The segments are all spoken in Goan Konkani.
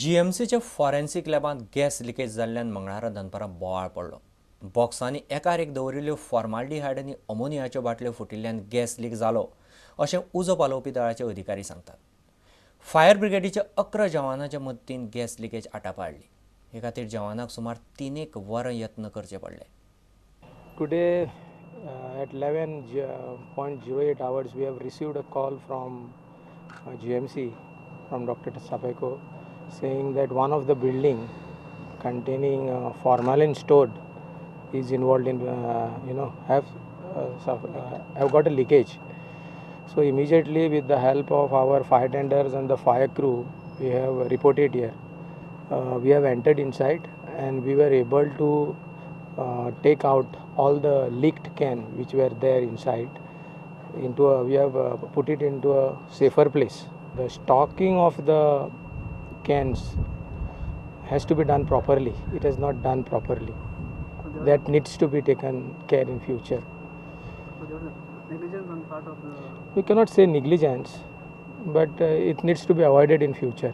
जीएमसीच्या फॉरेन्सिक लॅबांत गॅस लिकेज जाल्ल्यान मंगळारा दनपारां बोवाळ पडलो. बॉक्सांनी एकार एक दवरिल्ल्यो फॉर्माल्डिहायड आनी अमोनियाच्यो बाटल्यो फुटिल्ल्यान गॅस लीक जालो अशें उजो पालोवपी दळाचे अधिकारी सांगतात. फायर ब्रिगेडीच्या 11 जवानांच्या मदतीन गॅस लिकेज आटापा हाडली. हे खातीर जवानांक सुमार 3 वरां यत्न करचे पडले. Today at 11:08 hours we have received a call from GMC from Dr. Sapeko saying that one of the building containing formalin stored is involved in have got a leakage. So immediately with the help of our fire tenders and the fire crew we have reported here. We have entered inside and we were able to take out all the leaked can which were there inside into a, we have put it into a safer place. The stocking of the cans has to be done properly. It is not done properly. That needs to be taken care in future. So there was negligence on part of the... We cannot say negligence, but it needs to be avoided in future.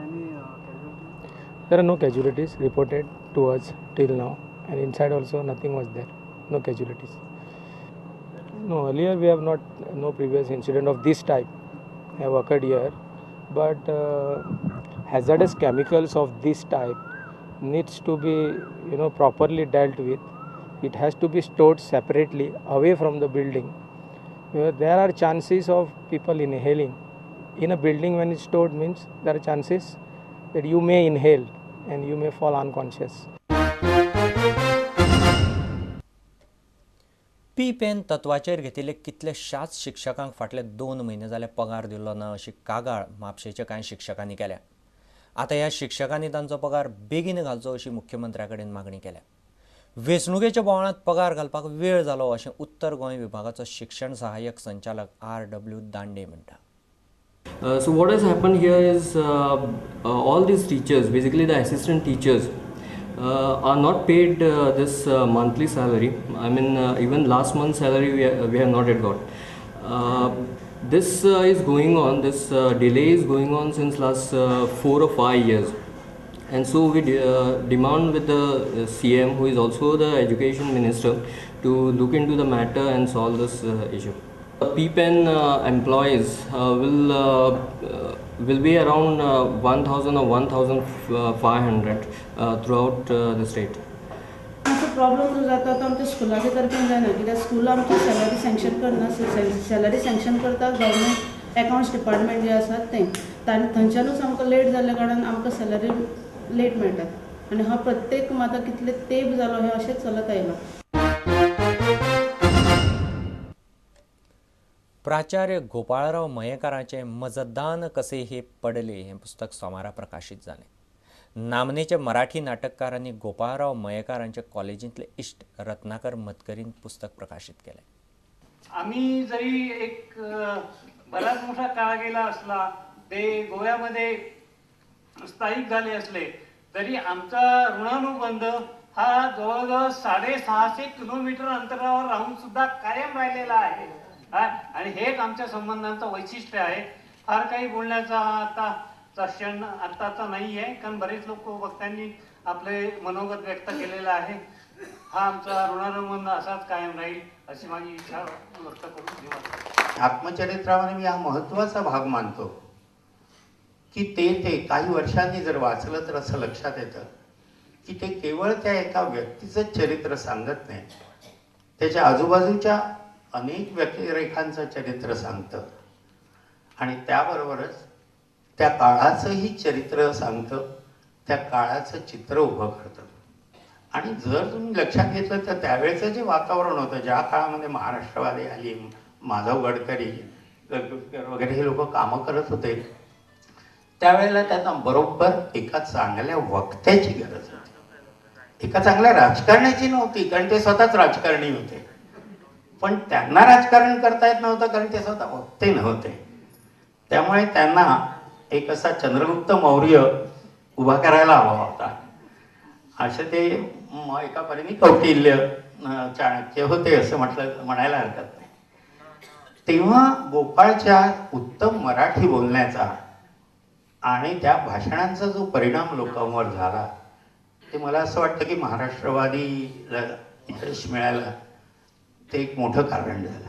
Any casualties? There are no casualties reported to us till now, and inside also nothing was there. No casualties. No, earlier we have not, no previous incident of this type have occurred here, but hazardous chemicals of this type needs to be, properly dealt with. It has to be stored separately away from the building. There are chances of people inhaling. In a building when it's stored means there are chances that you may inhale and you may fall unconscious. P pen तत्वाचेर घेतिल्ले कितलेशाच शिक्षकांक फाटले 2 म्हयने जाले पगार दिल्लो ना अशी कागाळ म्हापशेच्या कांय शिक्षकांनी केल्या. आतां ह्या शिक्षकांनी तांचो पगार बेगीन घालचो अशी मुख्यमंत्र्या कडेन मागणी केल्या. वेंचणुकेच्या बोवाळांत पगार घालपाक वेळ जालो अशें उत्तर गोंय विभागाचो शिक्षण सहाय्यक संचालक RW Dande म्हणटा. So what has happened here is all these teachers, basically the assistant teachers, are not paid this monthly salary. I mean, even last month's salary we have not yet got. This is going on, this delay is going on since last 4 or 5 years. And so we demand with the CM, who is also the education minister, to look into the matter and solve this issue. PPEN employees will be around 1,000 or 1,500 throughout the state. आमचो प्रॉब्लम जो जाता तो आमच्या स्कुलाच्या तर्फेन जायना, कित्याक स्कूल आमची सॅलरी सँक्शन करना, सॅलरी सँक्शन करता गव्हर्मेंट अकावंट्स डिपार्टमेंट जे आसा तें, थंयच्यानूच आमकां लेट जाल्ल्या कारणान आमकां सॅलरी लेट मेळटा आनी हो प्रत्येक आतां कितले तेंप जालो हें अशेंच चलत आयलां. प्राचार्य गोपाळराव मयेकाराचें मजदान कसे हे पडले हें पुस्तक सोमारा प्रकाशीत जालें. नामनेचे मराठी नाटककार आनी गोपाळराव मयेकारांचे कॉलेजींतले इश्ट रत्नाकर मतकरीन पुस्तक प्रकाशीत केलें. आम्ही जरी एक बराच मोठा काळ गेला असला, ते गोव्यामध्ये स्थायिक झाले असले तरी आमचा ऋणानुबंध हा जवळजवळ 650 किलोमीटर अंतरावर राहून सुद्धा कायम राहिलेला आहे आणि हेच आमच्या संबंधांचं वैशिष्ट्य आहे. फार काही बोलण्याचा आता क्षण आत्ताचा नाही आहे, कारण बरेच लोक वक्त्यांनी आपले मनोगत व्यक्त केलेलं आहे. हा आमचा ऋणानुबंध असाच कायम राहील अशी माझी इच्छा व्यक्त करून देवा. आत्मचरित्रामध्ये मी हा महत्त्वाचा भाग मानतो की ते ते काही वर्षांनी जर वाचलं तर असं लक्षात येतं की ते केवळ त्या एका व्यक्तीचं चरित्र सांगत नाही, त्याच्या आजूबाजूच्या अनेक व्यक्तिरेखांचं चरित्र सांगतं आणि त्याबरोबरच त्या काळाचंही चरित्र सांगतं, त्या काळाचं चित्र उभं करतं. आणि जर तुम्ही लक्षात घेतलं तर त्यावेळचं जे वातावरण होतं, ज्या काळामध्ये महाराष्ट्रवादी आली, माधव गडकरी वगैरे हे लोक कामं करत होते, त्यावेळेला त्यांना बरोबर एका चांगल्या वक्त्याची गरज होती, एका चांगल्या राजकारण्याची नव्हती, कारण ते स्वतःच राजकारणी होते. पण त्यांना राजकारण करता येत नव्हतं कारण ते स्वतः वक्ते नव्हते. त्यामुळे त्यांना एक असा चंद्रगुप्त मौर्य उभा करायला हवा होता. असे ते एका परीने कौटिल्य चाणक्य होते असं म्हणायला हरकत नाही. तेव्हा गोपाळच्या उत्तम मराठी बोलण्याचा आणि त्या भाषणांचा जो परिणाम लोकांवर झाला ते मला असं वाटतं की महाराष्ट्रवादीला यश मिळायला ते एक मोठं कारण झालं.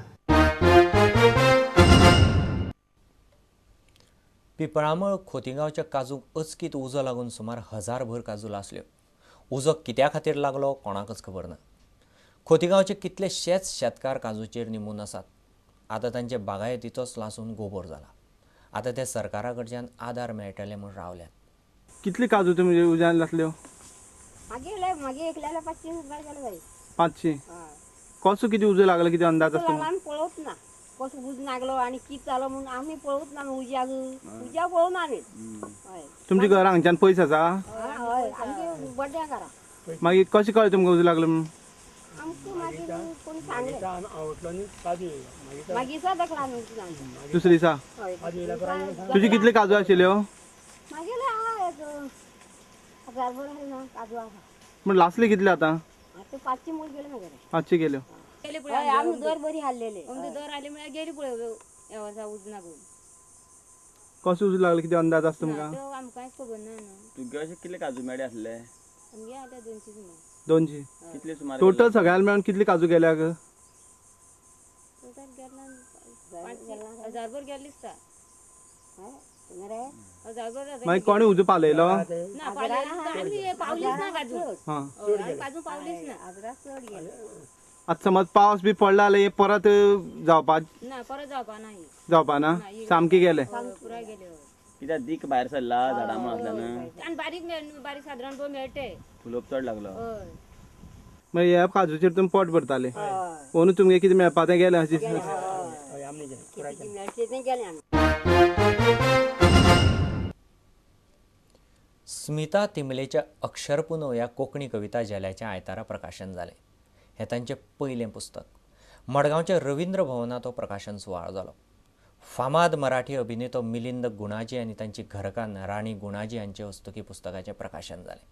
पिपळामळ खोतिगांवच्या काजूक अचकीत उजो लागून सुमार 1000 काजू लासल्यो. उजो कित्या खातीर लागलो कोणाकच खबर ना. खोतिगांवचे कितलेशेच शेतकार काजूचेर निंबून आसात. आतां तांचे बागायतीचोच लासून गोबोर जाला. आतां ते सरकारा कडच्यान आदार मेळटले म्हूण रावल्यात. कितले काजू तुमी उज्यान लासल्यो? मागे एकल्याला 500 रुपये गेले बाई. 500 कसो किती उजो लागलो किती अंदाज आसता? आमी पळोवच ना कसो उजो लागलो आनी कितें जालो म्हणून आमी पळोवच ना. उज्याक उज्या पळोवना आमी. तुमच्या घर हांगच्यान पयस आसा? हय, आमगे बड्ड्या घरा. मागीर कशें कळ्ळें तुमकां उजो लागलो म्हणून? आमकां मागीर कोणी सांगलें. मागीर देखला आमी. दुसरे दिसा तुजे कितले काजू आशिल्ल्यो? मागेले आहा एक 1000 ना काजू आहा. म्हण लासले कितले आतां? आतां 500 मोल गेले मगे. 500 गेल्यो. हय, आमी दर बरी हाडलेले. आमकां दर हाडले म्हळ्यार गेली पळय वेवसाय उजो लागून. कसो उजो लागलो कितें अंदाज आसा तुमकां? तो आमकां कांयच खबर ना न्हू. तुगे अशे कितले काजू मेडे आसले? आमगे आतां 200 सुमार. 200 कितले सुमार? टोटल सगळ्यांक मेळून कितले काजू गेल्या? टोटल गेला 1000 गेले दिसता. मागीर कोणी उजो पालयलो? ना पालयलो, पावलीच ना काजू. काजू पावलीच ना. आतां समज पावस बी पडला जाल्यार परत जावपा ना? परत जावपा ना, जावपा ना, सामके गेले पुराय गेले. कित्याक दीक भायर सरला झाडां म्हूण आसल्यान आनी बारीक बारीक सादारण पळय मेळटे. फुलोप चड लागलो. मागीर ह्या काजूचेर तुमी पोट भरताले, ओनू तुमगे कितें मेळपा तें गेलें अशें? स्मिता तिमलेच्या अक्षरपुनव ह्या कोंकणी कविता झेल्याचें आयतारा प्रकाशन जालें. हें तांचें पयलें पुस्तक. मडगांवच्या रवींद्र भवनांत हो प्रकाशन सुवाळो जालो. फामाद मराठी अभिनेतो मिलिंद गुणाजी आनी तांची घरकान्न राणी गुणाजी हांचे हस्तुकीं पुस्तकाचें प्रकाशन जालें.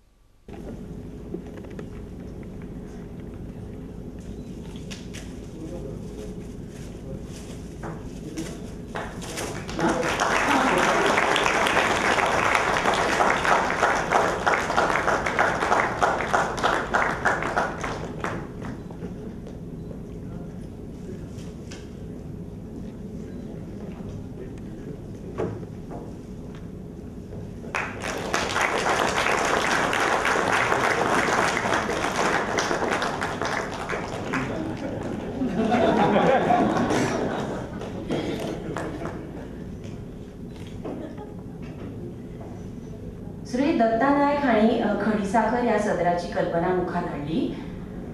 श्री दत्ता नायक हांणी खडीसाखर ह्या सदराची कल्पना मुखार हाडली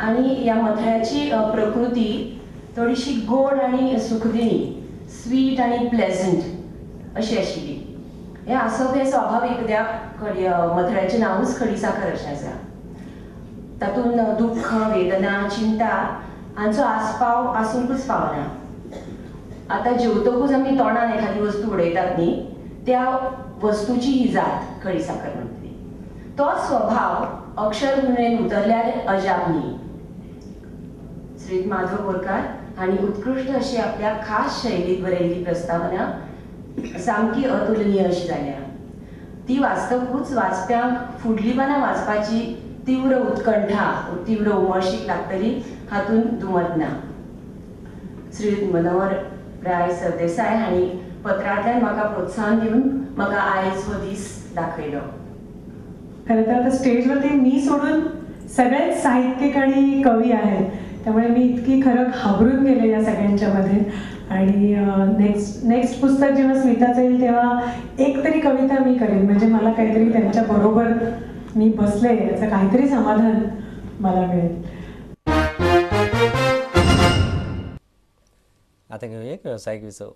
आनी ह्या मथळ्याची प्रकृती थोडीशी गोड आनी सुखदिणी, स्वीट आनी प्लेजंट अशी आशिल्ली. हें आसप हें स्वाभावीक, त्या मथळ्याचें नांवूच खडीसाखर अशें आसा. तातूंत दुख्ख, वेदना, चिंता हांचो आस्पाव आसूंकच पावना. आतां जेवतकूच आमी तोंडान एखादी वस्तू उडयतात न्ही, त्या वस्तूची ही जात खडीसाखर म्हणटली. तो स्वभाव अक्षर म्हणून उतरल्यार अजाप न्ही. श्री माधव बोरकार हांणी उत्कृश्ट अशी आपल्या खास शैलीत बरयल्ली प्रस्तावना सामकी अतुलनीय अशी जाल्या. ती वाचतकूच वाचप्यांक फुडलीपणां वाचपाची तीव्र उत्कंठा, तीव्र उमळशीक लागतली हातूंत दुमत ना. श्री मनोहर राय सरदेसाय हांणी पत्रांतल्यान म्हाका प्रोत्साहन दिवन म्हाका आयज हो दीस दाखयलो. खरं तर आता स्टेजवरती मी सोडून सगळेच साहित्यिक आणि कवी आहेत, त्यामुळे मी इतकी खरं घाबरून गेले या सगळ्यांच्यामध्ये. आणि नेक्स्ट पुस्तक जेव्हा स्मिताचं येईल तेव्हा एक तरी कविता मी करेन, म्हणजे मला काहीतरी त्यांच्याबरोबर मी बसले याचं काहीतरी समाधान मला मिळेल. आता घेऊया एक व्यावसायिक विसव.